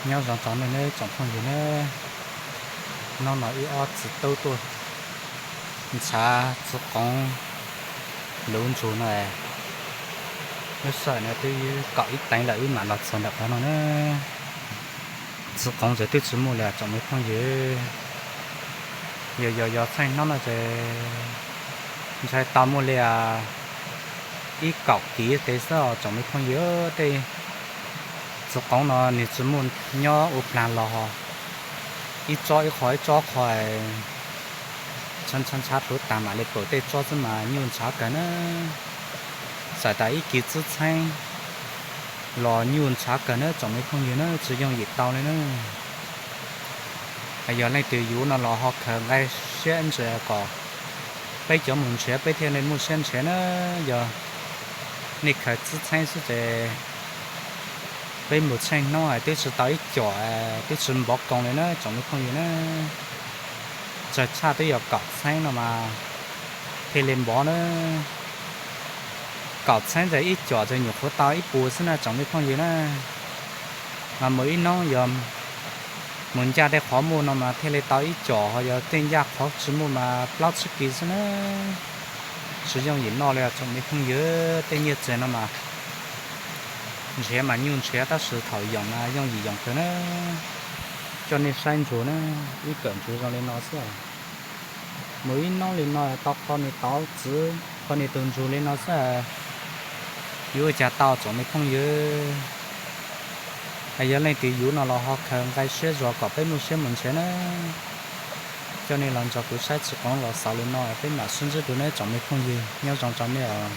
Nyob zoo rau nej nawb tsoom phooj ywg nawb. Hnub no ib ob txiv tub tuaj ntshav txiv qoov luv ntsug no. Lub sij hawm no twb kaum ib teev lawm wb mam los txog ntawm qhov no na. Txiv qoov ces twb tsis muaj li tsoom me phooj ywg. Yog yog yog txheej hnub no ces ntshai tau muaj li ib kaum kiv tes xwb os tsoom me phooj ywg. Tej txiv qoov no nws tsis muaj nyob ua plag los, ib tsob ib qho ib tsob qho ntshav ntshav pluav tag mam li pom tej tsob xwb mas nyuaj ntshav kawg na. Txawm tas ib kis txwb txheeb los nyuaj ntshav kawg na tsoom me phooj ywg na, tsis yooj yim tau li na. Yog leej twg yuav no los ho khaws nqaij siab ntshe kom peb cov mus nrhiav peb thiaj li muaj siab nrhiav na. Yog nej khaws txwb txheeb xwb ces peb mus txheej hnub twb tsis tau ib com, twb tsis npov koos li na tsoom me phooj ywg na. Tsawg tshaj twb yog kaum txheeb no mas thiaj li npov na. Kaum txheeb ces ib com ces nyuam qhuav tau ib puas xwb na tsoom me phooj ywg na. Mas mus ib hnub yog mus ncaj tej qhov muaj no mas thiaj li tau ib com, ho yog tej ncaj qhov tsis muaj mas plaub tsib kis xwb na. Tsis yooj yim noj li tsoom me phooj ywg, tej nyiaj txiag no mas nrhiav mas nyuaj nrhiav tab sis thaum yoom mas yooj yim yoom kawg na. Coj nej saib ntsuag na, ib kawm ntsuag zoo li no xwb. Mus ib hnub li no tau qho niag tauv txwv qho niag tus ntsuag li no xwb. Yuav ua cas tau tsoom me phooj ywg. Yog leej twg yuav no los ho khaws nqaij siab zog kom peb muaj siab mus nrhiav na. Coj nej los nrog kuv saib txiv qoov los xaus li no peb mam sib ntsib dua nawb tsoom me phooj ywg, nyob zoo rau nej os.